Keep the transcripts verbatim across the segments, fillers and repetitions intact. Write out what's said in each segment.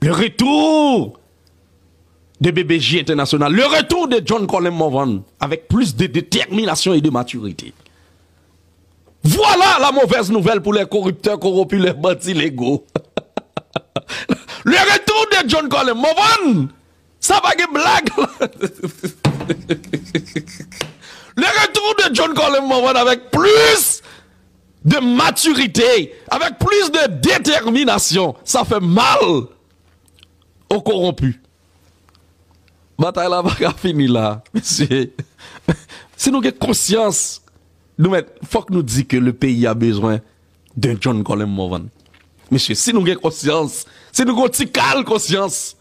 Le retour de B B J International, le retour de John Colem Morvan avec plus de détermination et de maturité. Voilà la mauvaise nouvelle pour les corrupteurs, corrompus, les bandits légaux. Le retour de John Colem Morvan. Sa pa gen blag. Le retour de John Colem Morvan avec plus de maturité, avec plus de détermination. Ça fait mal aux corrompus. Batay la pa ka fini la, mesye. Si nou gen konsyans, nou mèt, fòk nou di ke le pays a besoin d'un John Colem Morvan. Mesye, si nou gen konsyans, si nou gen yon ti kal konsyans,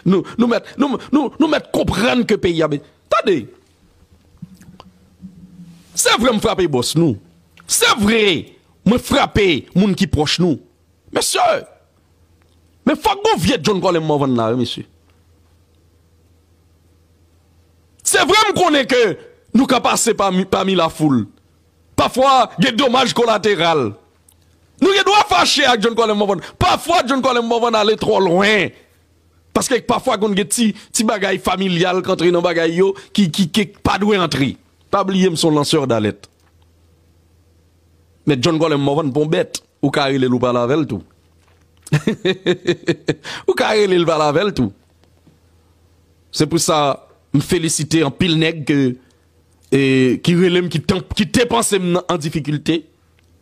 nou, nou mèt, nou, nou, nou mèt konprann ke peyi a be-, tande, se vre m frape bòs nou. Se vre, mwen frape moun ki pwòch nou. Mesye, men fòk gon vye John Colem Morvan la, wi, mesye. Se vre m konnen ke nou ka pase pami, pami lafoul. Pafwa, gen domaj kolateral. Nou gen dwa fache ak John Colem Morvan. Pafwa, John Colem Morvan ale twò lwen. Paske pafwa konn gen ti, ti bagay familyal k antre nan bagay yo ki, ki, ki pa dwe antre. Pa bliye m se yon lansè dalèt. Men John Colem Morvan pa yon bèt. Ou ka rele l, ou pale avè l tou. Ou ka rele l, pale avè l tou. Se pou sa, m felisite anpil nèg ke, e, ki rele m, ki tan-, ki te panse m nan, an difikilte,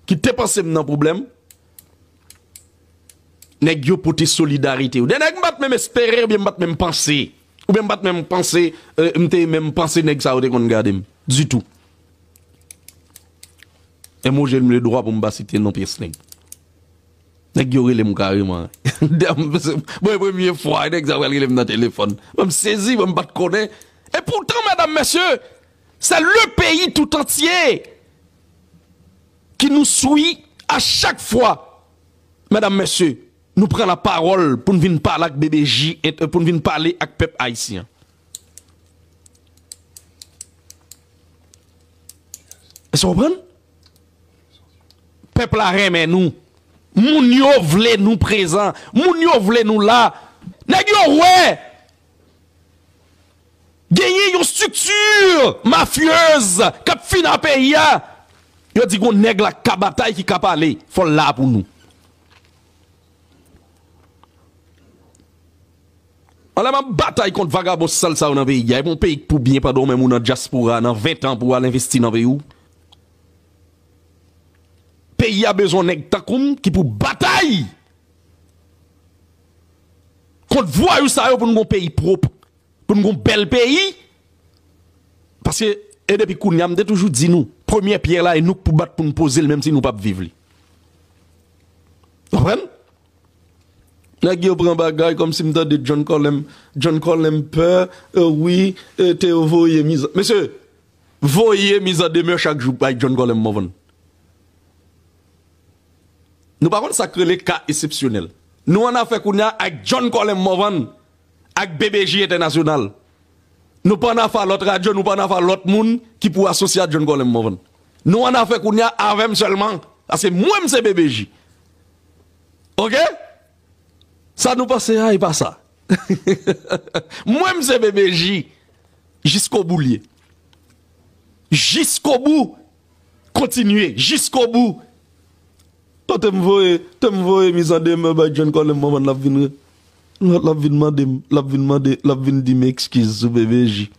ki te panse m nan pwoblèm. Nèg yo pote solidarite yo. De nèg m pa t menm espere, oubyen m pa t menm panse. Oubyen m pa t menm panse, e, m te menm panse nèg sa yo te konn gade m. Ditou. E mwen, j'ai le droit pou m pa site non pyès nèg. Nèg yo rele m kareman. Bon, e premye fwa, nèg sa pral rele m nan telefòn. Mwen, m sezi, mwen, m pa t konnen. E poutan, medam, mesye, se le peyi tout antye ki nou swi a chak fwa, medam, mesye, nou pran lapawòl pou n vin pale ak B B J, pou n vin pale ak pèp ayisyen an. Èske w konprann? Pèp la renmen nou. Moun yo vle nou prezan. Moun yo vle nou la. Nèg yo wè genyen yon estrikti mafyez k ap fin a peyi a. Yo di gon nèg la k ka batay, ki ka pale. Fò l la pou nou. Anlè m ap batay kont vagabon sal sa yo nan peyi a, e pou yon peyi k pou byen pandan w menm ou nan dyaspora nan ven tan pou w al envesti nan peyi w. Peyi a bezwen nèg tankou m ki pou batay kont vwayou sa yo pou n gon peyi pwòp, pou n gon bèl peyi. Paske, e depi kounye a, m te toujou di nou, premyè pyè la, e nou k pou bat pou n poze l, menm si nou p ap viv li. Konprann? Nèg yo pran bagay kòmsi m tande John Colem, John Colem pè, e, wi, e, te yo voye mizan. Mesye, voye mizandemè chak jou bay John Colem Morvan. Nou pa konn sa k rele ka eksepsyonèl. Nou ann afè kounye a ak John Colem Morvan, ak B B J Entènasyonal. Nou pa ann afè a lòt radyo, nou pa ann afè a lòt moun ki pou asosye a John Colem Morvan. Nou ann afè kounye a avè m sèlman, paske mwen, m se B B J. Oke? Sa nou panse a, e pa sa. Mwen, m se B B J jiskobou l ye. Jiskobou. Kontinye jiskobou. Tante m voye, tante m voye mizandemè bay John Colem Morvan, l ap vin re-, l ap vin mande m, l ap vin mande, l ap vin di m eskiz sou B B J.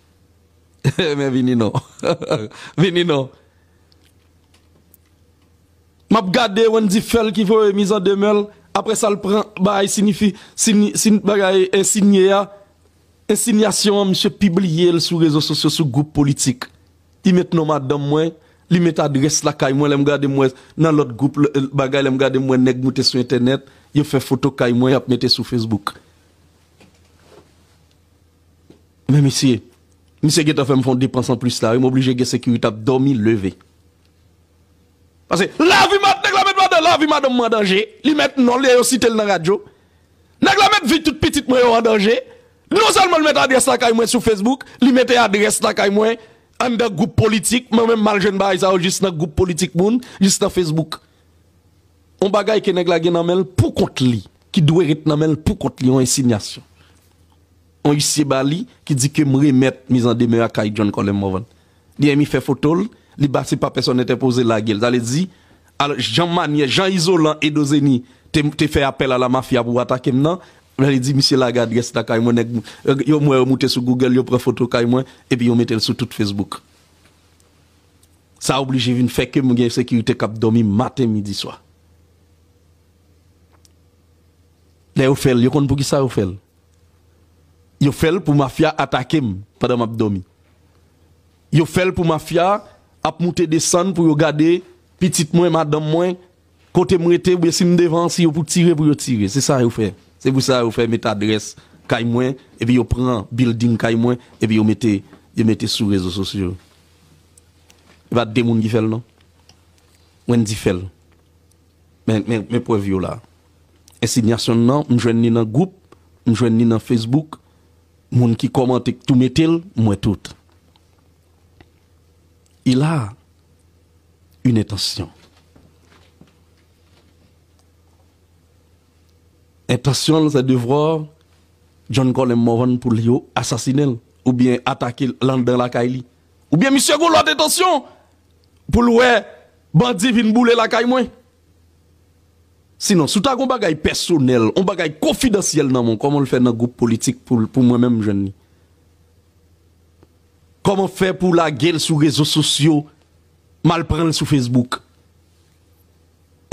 Men vini non. Vini non. M ap gade Wendy Phèl ki voye mizandemè l. Apre sa, l pran bagay sinifi, sini, sin, bagay ensinye a. Ensinyasyon an, misye pibliye l sou rezo sosyo, sou gwoup politik. Li met non madanm mwen, li met adrès lakay mwen. Lè m gade, m wè nan lòt gwoup, l, l, bagay, lè m gade, m wè nèg moute sou entènèt, yo fè foto kay mwen, y ap mete sou Facebook. Men mesye, misye gentan fè m fè yon depans anplis la, wi, m oblije gen sekirite ap dòmi, leve. Paske lavi mad-, nèg la met madan-, lavi madanm mwen an danje, li met non l, yo site l nan radyo. Nèg la met vi tout pitit mwen yo an danje. Non sèlman l met adrès lakay mwen sou Facebook, li mete adrès lakay mwen anndan gwoup politik, mwen menm m al jwenn bagay sa yo jis nan gwoup politik moun, jis nan Facebook. Yon bagay ke nèg la gen nan men l pou kont li. ki dwe ret nan men l pou kont li, yon ensinyasyon. Yon isye ba li ki di ke m remèt mizandemè a kay John Colem Morvan. Li enmi fè foto l, li ba se pa pèsòn entèpoze lage l. Sa vle di, al-, jan manyè, jan Izolan Edozeni te, te fè apèl a la mafya pou atake m nan, sa vle di misye lage adrès lakay mwen, nèg, yo, mwen yo moute sou Google, yo pran foto kay mwen, epi yo mete l sou tout Facebook. Sa oblije vin fè ke m gen sekirite k ap dòmi maten, midi, swa. Lè yo fè l, yo konn poukisa yo fè l. Yo fè l pou mafya atake m pandan m ap dòmi. Yo fè l pou mafya ap moute desann pou yo gade pitit mwen, madanm mwen, kote m rete, oubyen si m devan, si yo pou tire, pou yo tire. Se sa yo fè. Se pou sa yo fè met adrès kay mwen, epi yo pran building kay mwen, epi yo mete, yo mete sou rezo sosyo. E pa de moun ki fè l, non. Wendy fè l. Men, men, men prèv yo la. Ensinyasyon nan, m jwenn li nan gwoup, m jwenn li nan Facebook. Moun ki kòmante, k tou mete l, m wè tout. Il a une intention. Entansyon l, se de voir John Colem Morvan pou l yo asasinen l, oubyen atake l anndan lakay li. Oubyen misye gon lòt entansyon pou l wè bandi vin boule lakay mwen. Sinon, si w ta gon bagay pèsonèl, yon bagay konfidansyèl nan men w, kòman l fè nan gwoup politik pou, pou mwen menm m jwenn li? Kòman fè pou w lage l sou rezo sosyo, m al pran l sou Facebook?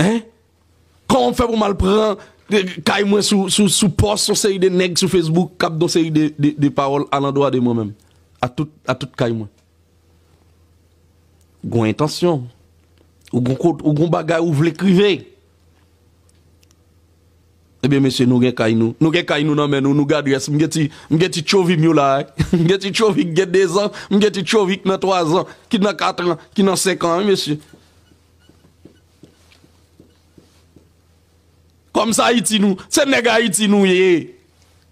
Hein? Kòman fè pou m al pran, eh, kay mwen sou, sou, sou pòs yon seri de nèg sou Facebook k ap di yon seri de, de, de pawòl alandwa de mwen menm? A tout, a tout kay mwen. Gon entansyon. Ou gon kot-, ou gon bagay ou vle k rive. Ebyen, mesye, nou gen kay nou. Nou gen kay nou nan men nou, nou gen adrès. M gen ti, m gen ti tchovi m yo la, wi. M gen ti tchovi k gen dezan, m gen ti tchovi k nan twazan, ki nan katran, ki nan senkan, wi, mesye. Kòm se Ayiti nou, se nèg Ayiti nou ye.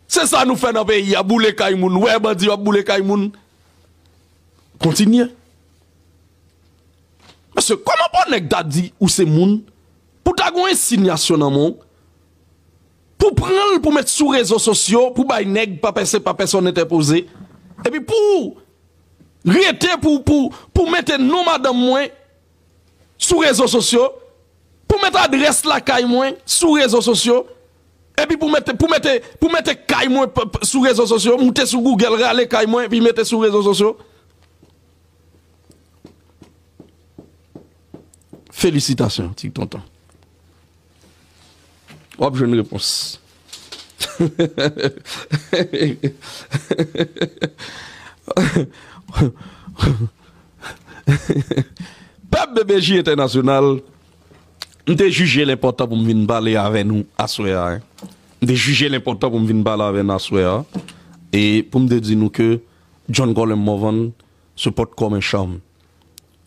Se sa nou fè nan peyi a, boule kay moun. Ou wè bandi yo ap boule kay moun. Kontinye. Mesye, kòman pou nèg ta di ou se moun, pou ta gon ensinyasyon nan men w, pou pran l, pou met sou rezo sosyo, pou bay nèg pa pèse, pa pèsòn entèpoze, epi pou rete, pou, pou, pou mete non madanm mwen sou rezo sosyo, pou mete adrès lakay mwen sou rezo sosyo, epi pou mete, pou mete, pou mete kay mwen p-, p-, sou rezo sosyo, moute sou Google, rale kay mwen, epi mete sou rezo sosyo. Felisitasyon, Ti Tonton. W ap jwenn repons. Pèp B B J entènasyonal, m te jije l enpòtan pou m vin pale avè nou aswè a, hein. M te jije l enpòtan pou m vin pale avè nou aswè a. E pou m te di nou ke John Colem Morvan se pòt kòm en cham.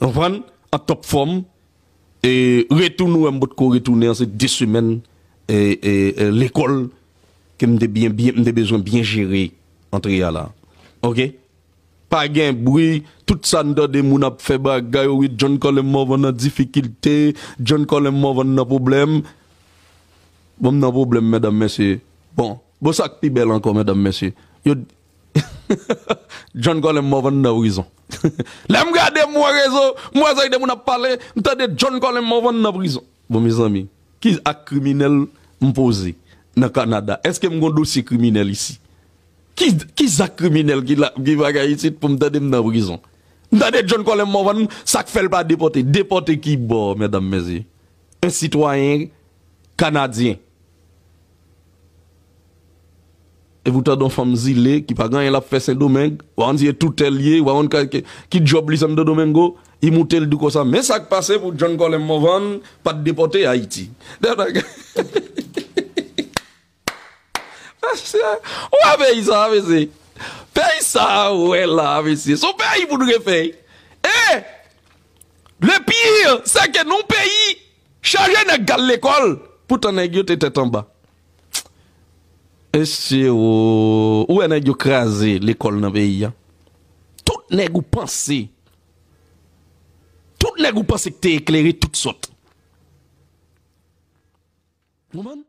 Konprann? An top fòm. E retou nou wè m potko retounen an, se de semèn, e, e, e, lekòl ke m te byen, byen, m te bezwen byen jere antre a la. Oke? Pa gen bri, tout sa n tande moun ap fè bagay, wi, John Colem Morvan nan difikilte, John Colem Morvan nan pwoblèm. Bon, m nan pwoblèm, medam, mesye. Bon, bon, sa k pi bèl ankò, medam, mesye. Yo, John Colem Morvan nan prizon. Lè m gade, m wè rezo, m wè sa de moun ap pale, m tande John Colem Morvan nan prizon. Bon, mezanmi, ki ak kriminèl m poze nan Kanada? Èske m gon dosye kriminèl isi? Ki, ki zak kriminèl ki la, ki bagay isit pou m tande m nan prizon? M tande John Colem Morvan, sa k fè l pa depòte? Depòte ki bò, medam, mesye? Un citoyen canadien. Epi w tande yon fanm zile ki pa gen anyen l ap fè Sendomeng, w a konn si e toutè l ye, w a konn ka-, ki, ki djòb li Santo Domingo, li moute l di konsa, men sa k pase pou John Colem Morvan pa t depòte Ayiti. Mesye, ou wè peyi sa a, mesye. Peyi sa a, ou wè la, mesye. Se yon peyi pou nou refè. E, le pire, se ke nou peyi chaje nèg k al lekòl, poutan nèg yo te tèt anba. Mesye, o, ou wè nèg yo kraze lekòl nan peyi a. Tout nèg ou panse, tout nèg ou panse ki te eklere, tout sòt. Konprann?